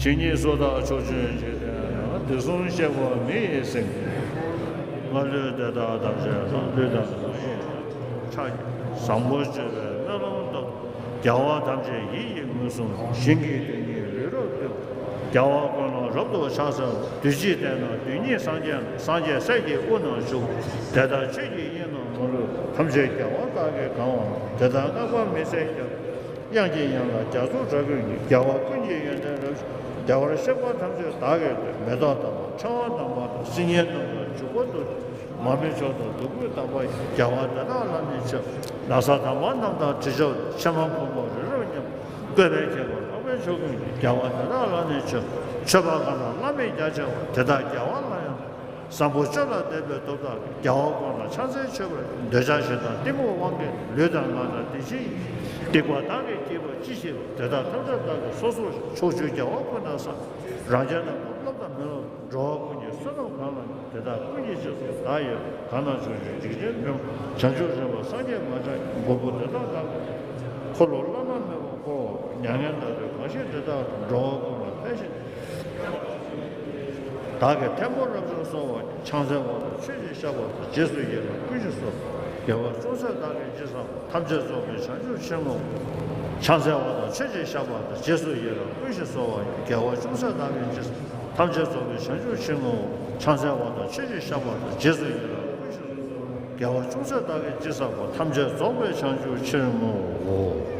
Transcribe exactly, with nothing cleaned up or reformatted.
དེ་ཉིད་སུ་དག་ཕྱོགས་བཅུའི་འཇིག་རྟེན་ན། དུས་གསུམ་གཤེགས་པ་མི་ཡི་སེང་གེ། སྔར་ལུས་དེ་དག་ཐམས་ཅད་རང་ལུས་དང་ལྡན་ཡིན་ཕྱག་རྒྱ། བཟང་པོ་སྤྱོད་པའི་སྨོན་ལམ་བཏབ། རྒྱལ་བ་ཐམས་ཅད་ཡིད་ཀྱིས་མངོན་སུམ་དུ། ཞིང་གི་རྡུལ་སྙེད་ལུས་རབ་བཏུད། རྒྱལ་བ་ཀུན་ལ་རབ་ཏུ་ཕྱག་འཚལ་ལོ། བདུད་ཀྱི་སྡེ་རྣམས་རྡུལ་སྙེད་སངས་རྒྱས་ན། སངས་རྒྱས་སྲས་ཀྱི་དབུ་རྣམས་བཞུགས། དེ་དག་ཆོས་ཀྱི་དབྱིངས་རྣམས་མ་ལུས་པ། ཐམས་ཅད་རྒྱལ་བ་དག་གིས་གང་བ་ལ། དེ་དག་བསྔགས་པ་མི་ཟད་རྒྱ། དབྱངས་ཀྱི་ཡན་ལག་རྒྱ་མཚོ་འདྲ་ཀུན་གྱི། རྒྱལ་བ་ཀུན་གྱི་ཡོན་ཏན་རབ་ཞི། བདེ་བར་གཤེགས་པ་ཐམས་ཅད་བདག་གིས་བསྟོད། མེ་ཏོག་དམ་པ་ཕྲེང་བ་དམ་པ་དང་། སིལ་སྙན་རྣམས་དང་བྱུག་པ་དང་། མར་མེ་མཆོག་དང་བདུག་སྤོས་དམ་པ་ཡིས། རྒྱལ་བ་དེ་དག་ལ་ནི་མཆིས། ན་བཟའ་དམ་པ་རྣམས་དང་དྲི་ཆབ་དང་། ཕྱེ་མ་ཕུང་པོ་རི་རབ་མཉམ། བཀོད་པས་ཁྱད་པར་འཕགས་པའི་མཆོག་ཀུན་གྱི། རྒྱལ་བ་དེ་དག་ལ་ནི་མཆིས། མཆོད་པ་གང་དང་བླ་མེད་རྒྱ་ཆེ་བ། དེ་དག་རྒྱལ་བ་ལ་ཡང་། བཟང་པོ་སྤྱོད་ལ་དད་པའི་སྟོབས་དག་གིས། རྒྱལ་བ་ཀུན་ལ་ཕྱག་འཚལ་མཆོད་པར་བགྱི། འདོད་ཆགས་ཞེ་སྡང་གཏི་མུག་དབང་གིས། ལུས་དང་ངག་དང་བདེ་སྐྱིད་ཡིད། སྡིག་པ་བདག་གིས་བགྱིས་པ་ཅི་ཤེས་པ། དེ་དག་ཐམས་ཅད་བདག་གིས་སོ་སོར་བཤགས། ཕྱོགས་བཅུའི་རྒྱལ་བ་ཀུན་དང་ས། རང་རྒྱལ་རྣམས་དང་སློབ་དང་མི་སློབ། འགྲོ་བ་ཀུན་གྱི་བསོད་ནམས་གང་ལ། དེ་དག་ཀུན་གྱི་རྗེས་སུ་བདག་ཡི་རང་། གང་དང་ཕྱོགས་བཅུའི་འཇིག་རྟེན་ཕན་པ། བྱང་ཆུབ་སེམས་དཔའ་སངས་རྒྱས་མ་ཆགས་ཀྱི། མགོན་པོ་དེ་དག་བདག་གིས། འཁོར་ལོ་བླ་ན་མེད་པ་བསྐོར་བ། མྱ་ངན་འདའ་སྟོན་གང་ཞིག་དེ་དག་དང་། འགྲོ་བ་ཀུན་ལ་ཕན་ཕྱིར། བདག་གིས་ཐེག་པ་རབ་འབྱམས་གསོལ་བ། ཕྱག་འཚལ་བ་དང་མཆོད་ཅིང་བཤགས་པ་དང་། རྗེས་སུ་ཡི་རང་བསྐུལ་ཞིང་གསོལ། དགེ་བ་ཅུང་ཟད་བདག་གིས་ཅི་བསགས་པ། ཐམས་ཅད་རྫོགས་པའི་བྱང་ཆུབ་ཕྱིར་བསྔོ། ཕྱག་འཚལ་བ་དང་མཆོད་ཅིང་བཤགས་པ་དང་། རྗེས་སུ་ཡི་རང་བསྐུལ་ཞིང་གསོལ་བ་ཡི། དགེ་བ་ཅུང་ཟད་བདག་གིས་ཅི་བསགས། ཐམས་ཅད་རྫོགས་པའི་བྱང་ཆུབ་ཕྱིར་བསྔོ། ཕྱག་འཚལ་བ་དང་མཆོད་ཅིང་བཤགས་པ་དང་། རྗེས་སུ་ཡི་རང་བསྐུལ་ཞིང་གསོལ། དགེ་བ་ཅུང་ཟད་བདག་གིས་ཅི་བསགས་པ། ཐམས་ཅད་རྫོགས་པའི་བྱང་ཆུབ་ཕྱིར་བསྔོའོ།